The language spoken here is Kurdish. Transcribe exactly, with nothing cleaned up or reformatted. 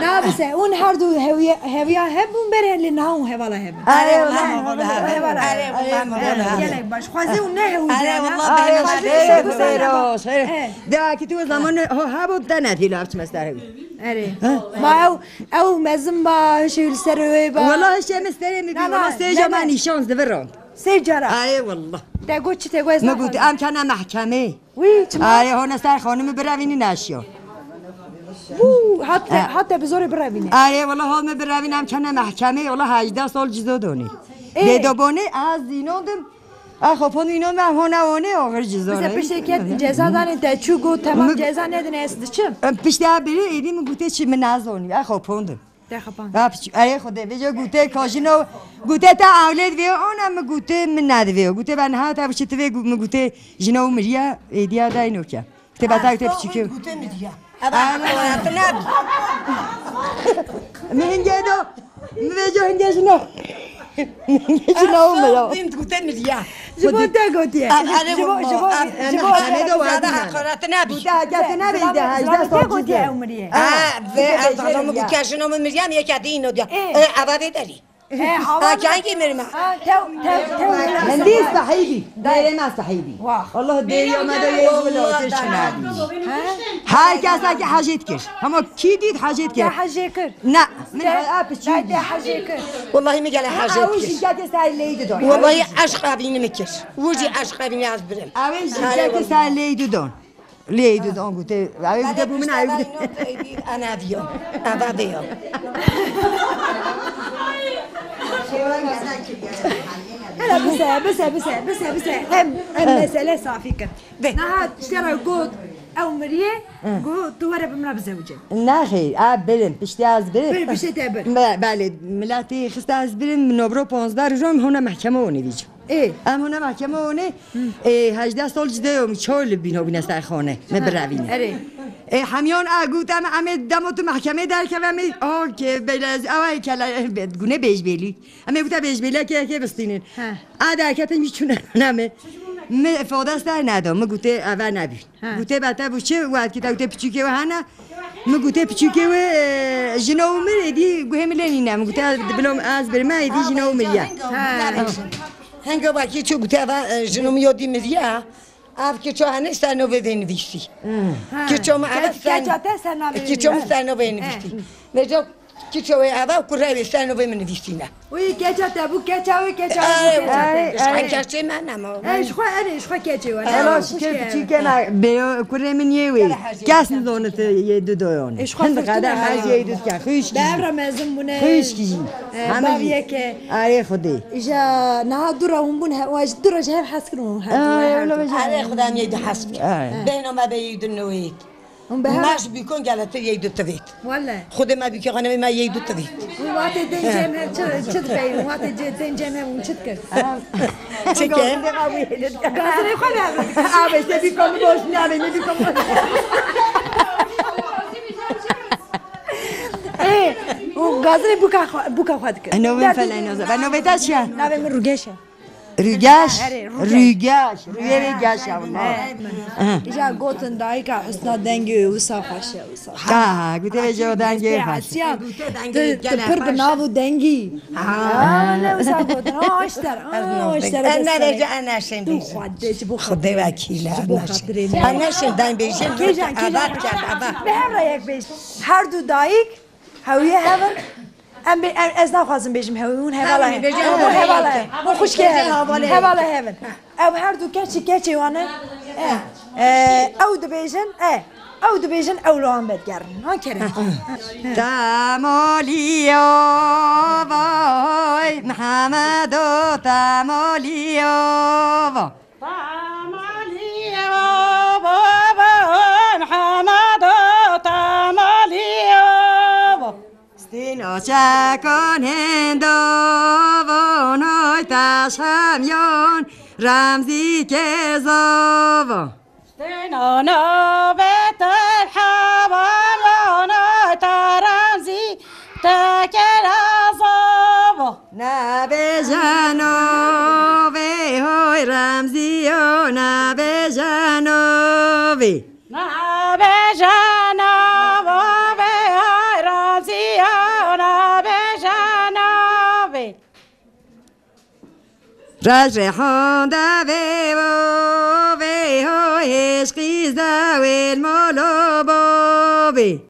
Ha, bise, hûn her du hewiya, hewiya hev bûn berê lê niha hûn hevala hev in. Erê, wela, hevala hev in. Erê, wela, hevala hev in. Gelek baş. Xwezî hûn ne hew. Erê, wela, xwezî bêhna hûn şev bêroş. He. De ki tu zaman ho, ha, bu da ne dîla biçme ser hew. Erê. Ma ew, ew mezin ba, hişê li ser wê ba. Wela, hişê min serê min bî, wela, sêca me nîşan diviran. Sê cara. Erê, wela. Te got çi, te got ez naxwazim. Min got, em kene mehkemê. Wî, çima? Arê, hona ser xanimî birevînî neşiyo. Wû, hat te, hat te bi zorê birevîne. Arê, wela hat min birevîne, em kene mehkemê, wela hejdeh sal cizo donî. Ê. Dê do bonê, ez zînondim. A xopon îno me hona onê oxir cizo. Bize pişteke ceza danê te çû got, tamam, ceza nedin ez diçim. Em piştî a biri êdî min gotê çi min nazonî. A xopondim. Te xepan. Ha, piç-, erê Xwedê, vêca gotê ka jino, gotê te ewlêd vê, ana min gotê min nadivê. Gotê ben ha te biçî tivê, gu-, min gotê jino miriya, êdiya dayno ke. Gotê beta gotê piçîkê. Gotê miriya. Eva, eva, eva, min hingê do, min vêca hingê jino. Min hingê jino miriya. Min gotê miriya. Ji bo te gotiye. Ji bo, ji bo, ji bo heqaret nebî. Gute heke tu nebî de hejdeh sal gotiye ew miriye. Ha, vê ez dixwazim min gutiya jino min miriya, min yeke dî îno diya. Ê, eva vê derî. He, ha, kengî mirime. Ha, tew, tew, tew. Hindî sahîbî. Derê me sahîbî. Wah. Allah dêriya me de yê wilo tişkinabî. Her kesa ki hecê dikir. Hema kî dît hecê dikir. Te hecê kir. Ne. Min he-, a piçû dî. Te hecê kir. Wallahî min gelek hecê dikir. Ew jî gelek ser leyî didon. Wallahî eşq evînî min kir. Wû jî eşq evînî ez birim. Ew jî gelek ser leyî didon. Leyî didon gotê. Ew gotê bû min ew gotê. Ana diyo. Ava diyo. Hele bise, bise, bise, bise, bise. Em, em mesele safî kin. Niha tiştê re got, ew miriye, got, tu were bi min re bizewicî. Nexêr, a birim, piştî ez birim. Bir, piştê te bir. Be-, belê, miletî xiste ez birim, nobro ponzdeh rojan hona mehkeme onê vîc. Ê. Em hona mehkeme onê, ê, hejdeh sal cide yo, çaw li bîn ho bîne ser xane, me birevîne. Erê. Ê, hemiyan a got, em, em ê demo tu mehkemê derkeve, em ê, a, ke, beyler, ew ê kele, gune bêjbêlî. Em ê gute bêjbêlî, ke, ke bistînin. He. A derketin jî çûne name. Mi ifade ser nedo, mi gute eve nebî. He. Gute bete bu çi, wextkî te gute piçûkê we hene. Mi gute piçûkê we, e, jino û mir, êdî guhê mi lê nîne. Mi gute ez, bilom ez birime, êdî jino û miriye. He. Henga wekî çû gute eve, e, jino mi yo dî miriye. Ev ki ço hene ser novê vê nivîsî. Hmm. Ki ço mi eve sen, ki ço mi ser novê nivîsî. He. Meco Kiço wê eva û kurê wê ser novê min nivîsîne. Wî keça te bû, keça wê, keça wê bû, keça te. Ey, ey. Keçê me nema. Ey, ji xwe, erê, ji xwe keçê we. Ela şikir piçîkê me bê, kurê min yê wê. Kes nizone tu yê du doyon. Ê, ji xwe furtune. Hin qede ez yê du dikem. Xwişkî. Be evra mezin bûne. Xwişkî jî. Hemî baviyeke. Arê Xwedê. Îja niha du re hûn bûn, he, û ji du re ji hev hez kirin hûn her du. Arê Xwedê em yê du hez kirin. Bêhna me be yê du newêt. Hûn bi hev re. Me ji bîkon geletir yey du tivêt. Wele. Xwedê me bîkê xanimê me yey du tivêt. Hûn watê tên cem hev çi, çi dipeyin? Hûn watê ce-, tên cem hev hûn çi dikir? Çi ke? Gazirê xwe bi hev re dikir. Abi, işte bîkon boş, ne abi, ne bîkon boş. Ê, û gazirê bûka xwe, bûka xwe dikir. Navê min Feleynoz e. Ben navê te çi ye? Navê min Rugeş e. Rügeş, erê, rügeş. Rügeş, rüyê rügeş ya bunlar. Îja gotin dayika husna dengê wisa xweş e, wisa. Ha, gute ve jo dengê xweş. Asiya, tu, tu pir bi nav û dengî. Ha, ne wisa gotin. Ha, aşter, ha, aşter. Ene ve ene şen. Tu xwedê ji bo xwedê vekîle. Ji bo xatirê me. Ene şen deng bêjin. Kêjan, kêjan. Abat kerd, abat. Bi hev re yek bêj. Her du dayik Hewiyê hev in. Em bê-, em, ez naxwazim bêjim hewî, hûn hevala hev. Hûn hevala hev. Hûn xwişkê hev in. Hevala hev in. Ew her du keçî keçê wan e. E, ew dibêjin, e, ew dibêjin, ew li wan vedigerin. Ha, kerem. Temaliya vay, Mihemedo temaliya va. Temaliya va, Mihemedo temaliya va. Stîna çekan hênda van, hay teşhemyan Remzî kê zava. Stîna navê te hevan, van, hay te Remzî te kê zava. Nabêje navê, hay Remzî yo, nabêje navê. Nabêje navê, hay Remzî. Reş rêhonde vê û vê ho hêşqîz de wêl molo bobî.